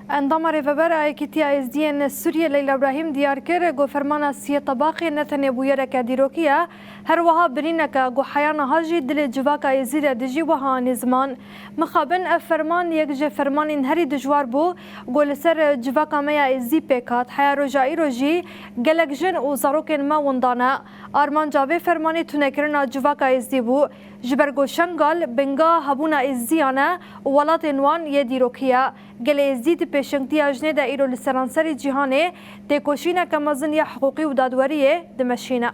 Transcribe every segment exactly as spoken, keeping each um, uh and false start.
Endama Rêveber a Yekîtiya Êzdiyên Sûriyê Leyla Îbrahîm diyar kir ku fermana siyê tebaqê ne tenê bûyereke dîrokî ye, her wiha birîneke ku heya niha jî dilê civaka Êzdî de dijî wiha anî ziman. Mixabin ev ferman yek ji fermanên herî dijwar bû ku li ser civaka me ya Êzdî pêk hat. Heya roja îro jî gelek jin û zarokên me winda ne. Armanca vê fermanê tunekirina civaka Êzdî bû. Ji ber ku Şengal bingeha hebûna Êzdiyan e û welatên wan yê dîrokî ye. Gelê Êzdî di pêşengtiya jinê de îro li seranserê cîhanê têkoşîneke mezin ya hiqûqî û dadweriyê dimeşîne.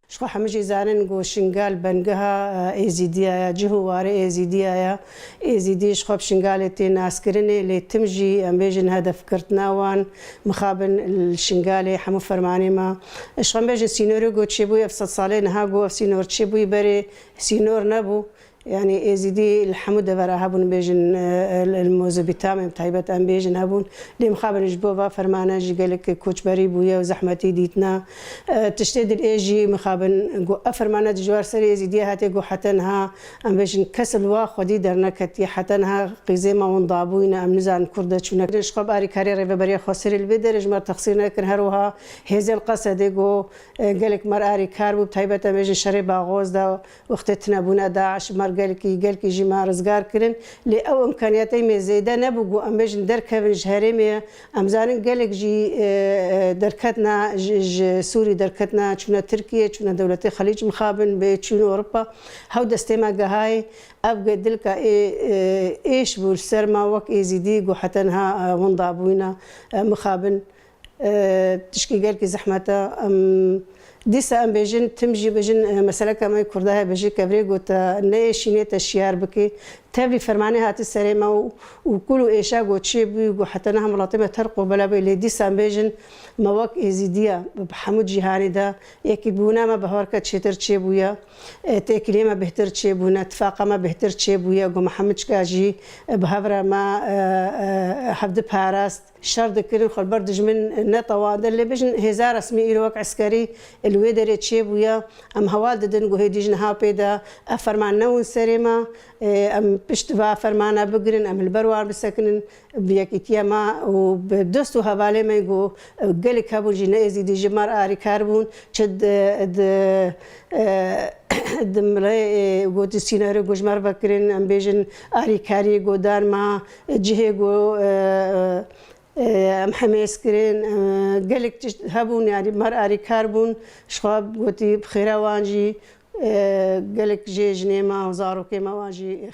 Ji xwe hemû jî zanin ku Şingal bengeha, e, Êzîdiya ye, cih û warê Êzîdiya ye. Êzîdî ji xwe bi Şingalê tê naskirinê, lê tim jî, em bêjin, hedefkirtina wan mixabin li Şingalê hemû fermanê me. Ji xwe em bêjin sînorê ku çêbûyî ev sed salê niha ku ev sînor çêbûyî berê sînor nebû. Yanî Êzîdî li hemû devera hebûn, bêjin, e, li, li Mezopotamya bi taybet em bêjin hebûn. Lê mixabin ji bo va fermane jî gelek koçberî bûye û zehmetî dîtine. E, tiştê dilê jî mixabin ku ev fermane dijwar serê Êzîdiyê hatiye ku heta niha, em bêjin, kes li wa xwedî derneketiye. Heta niha qîzê me winda bûyne, em nizanin kur de çûne. Ji xwe bi arîkarê rêveberiya xwe serê li vê derê ji me re texsîr nekin. Her wiha hêzên Qesedê ku, e, gelek me re arîkar bû, bi taybet em bêjin şerê Baxoz de, wextê tunebûna DAIŞ, me gelkî, gelkî jî me rizgar kirin. Lê ew îmkaniyetê me zêde nebû ku em bêjin derkevin ji herêmê. Em zanin gelek jî, e, e, derketina ji, ji Sûrî derketina, çûne Tirkiye, çûne dewletê Xelîc mixabin, bê çûn Ewropa. Hew destê me gehayê, ev ge dilka ê, e, êş bû li ser me wek Êzîdî ku heta niha, e, winda bûyne, e, mixabin. E, tişkî gelkî zehmet e. Em, dîsa em bêjin, tim jî bêjin, e, meseleke me Kurda heye, bêjî kevirê ku te neêşînê te şiyar bikî. Tevlî fermanê hatî serê me û, û kul û êşa ku çêbûyî ku heta niha welatê me ter qobela bû. Lê dîsa em bêjin, me wek Êzîdiya bi hemû cîhanê de yekîbûna me bi hev re çêtir çêbûye. E, têkiliyê me bêhtir çêbûne, tifaqa me bêhtir çêbûye, ku me hemû çika jî, e, bi hev re me, e, e, hevdi parast. Şer dikirin, xwe li ber dijmin netewandin. Lê bêjin hêza resmî îro wek eskerî li wê derê çêbûye. Em heval didin ku hêdî ji niha pê de ev ferman newin serê me. E, em pişt va fermana bigirin, em li ber wan bisekinin. Bi yekîtiya me û bi dost û hevalê me ku, e, gelek hebûn jî ne Êzîdî ji me re arîkar bûn. Çi di, di, e, di milê, e, ku di sînorê ku ji me re vekirin, em bêjin arîkariyê ku dan me, cihê ku, e, e, em hemêz kirin, e, gelek tişt hebûn, yanî me re arîkar bûn. Ji xwe gotî bi xêra wan jî, e, gelek jê jinê me û zarokê me wan jî